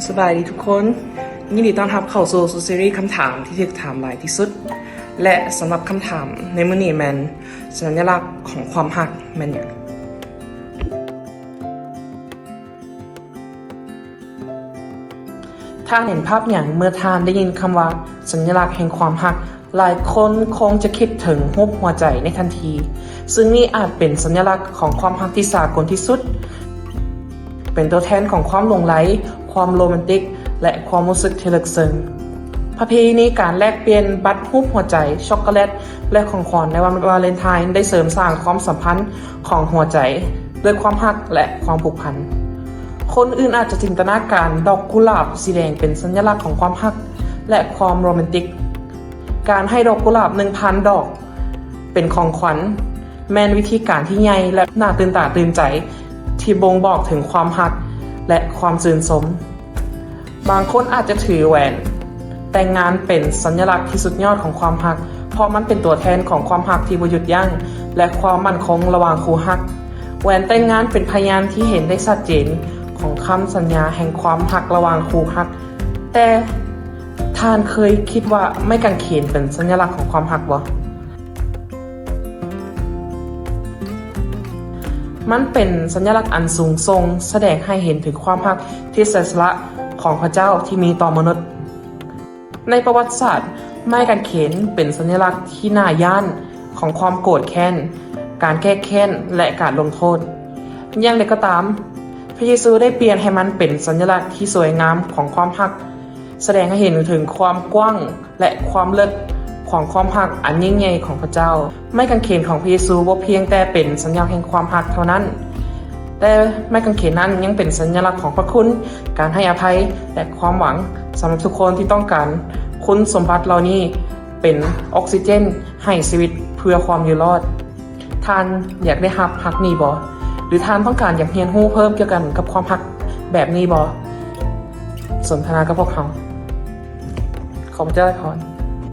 ສະບາຍດີທຸກຄົນ, ຍິນດີຕ້ອນຮັບເຂົ້າສູ່ຊຸດຊີຣີຄຳຖາມທີ່ຖືກຖາມຫຼາຍທີ່ສຸດ ແລະ ສຳລັບຄຳຖາມໃນມື້ນີ້ແມ່ນ ສັນຍະລັກຂອງຄວາມຮັກແມ່ນຫຍັງ? ທ່ານເຫັນພາບຫຍັງເມື່ອທ່ານໄດ້ຍິນຄຳວ່າ ສັນຍະລັກແຫ່ງຄວາມຮັກ? ຫຼາຍຄົນຄົງຈະຄິດເຖິງຮູບຫົວໃຈໃນທັນທີ, ຊຶ່ງນີ້ອາດເປັນສັນຍະລັກຂອງຄວາມຮັກທີ່ສາກົນທີ່ສຸດ, ເປັນຕົວແທນຂອງຄວາມຫຼົງໄຫຼ, ຄວາມໂຣແມນຕິກ ແລະ ຄວາມຮູ້ສຶກທີ່ເລິກເຊິ່ງ. ປະເພນີການແລກປ່ຽນບັດຮູບຫົວໃຈ, ຊັອກໂກແລັດ ແລະ ຂອງຂວັນໃນວັນວາເລັນທາຍ ໄດ້ເສີມສ້າງຄວາມສຳພັນຂອງຫົວໃຈດ້ວຍຄວາມຮັກ ແລະ ຄວາມຜູກພັນ. ຄົນອື່ນອາດຈະຈິນຕະນາການດອກກຸຫຼາບສີແດງເປັນສັນຍະລັກຂອງຄວາມຮັກ ແລະ ຄວາມໂຣແມນຕິກ. ການໃຫ້ດອກກຸຫຼາບໜຶ່ງພັນດອກເປັນຂອງຂວັນ ແມ່ນວິທີການທີ່ໃຫຍ່ ແລະ ໜ້າຕື່ນຕາຕື່ນໃຈ ທີ່ບົ່ງບອກເຖິງຄວາມຮັກ ແລະ ຄວາມຊື່ນຊົມ. ບາງຄົນອາດຈະຖືແຫວນແຕ່ງງານເປັນສັນຍະລັກທີ່ສຸດຍອດຂອງຄວາມຮັກ, ເພາະມັນເປັນຕົວແທນຂອງຄວາມຮັກທີ່ບໍ່ຢຸດຢັ້ງ ແລະ ຄວາມໝັ້ນຄົງລະຫວ່າງຄູ່ຮັກ. ແຫວນແຕ່ງງານເປັນພະຍານທີ່ເຫັນໄດ້ຊັດເຈນຂອງຄຳສັນຍາແຫ່ງຄວາມຮັກລະຫວ່າງຄູ່ຮັກ. ແຕ່ທ່ານເຄີຍຄິດວ່າໄມ້ກາງເຂນເປັນສັນຍະລັກຂອງຄວາມຮັກບໍ່? ມັນເປັນສັນຍະລັກອັນສູງສົ່ງ, ສະແດງໃຫ້ເຫັນເຖິງຄວາມຮັກທີ່ເສຍສະຫຼະຂອງພະເຈົ້າທີ່ມີຕໍ່ມະນຸດ. ໃນປະຫວັດສາດ, ໄມ້ກາງເຂນເປັນສັນຍະລັກທີ່ໜ້າຢ້ານຂອງຄວາມໂກດແຄ້ນ, ການແກ້ແຄ້ນ ແລະ ການລົງໂທດ. ຢ່າງໃດກໍຕາມ, ພະເຢຊູໄດ້ປ່ຽນໃຫ້ມັນເປັນສັນຍະລັກທີ່ສວຍງາມຂອງຄວາມຮັກ, ສະແດງໃຫ້ເຫັນເຖິງຄວາມກວ້າງ ແລະ ຄວາມເລິກຂອງຄວາມຮັກອັນຍິ່ງໃຫຍ່ຂອງພະເຈົ້າ. ໄມ້ກາງເຂນຂອງພະເຢຊູບໍ່ພຽງແຕ່ເປັນສັນຍາແຫ່ງຄວາມຮັກເທົ່ານັ້ນ, ແຕ່ໄມ້ກາງເຂນນັ້ນຍັງເປັນສັນຍະລັກຂອງພະຄຸນ, ການໃຫ້ອະໄພ ແລະ ຄວາມຫວັງ. ສຳລັບທຸກຄົນທີ່ຕ້ອງການຄຸນສົມບັດເຫຼົ່ານີ້, ເປັນອົກຊີເຈນໃຫ້ຊີວິດເພື່ອຄວາມຢູ່ລອດ. ທ່ານຢາກໄດ້ຮັບຮັກນີ້ບໍ່? ຫຼື ທ່ານຕ້ອງການຢາກຮຽນຮູ້ເພີ່ມກ່ຽວກັນກັບຄວາມຮັກແບບນີ້ບໍ່? ສົນທະນາກັບພວກເຮົາ. ຂໍພະເຈົ້າອວຍພອນ.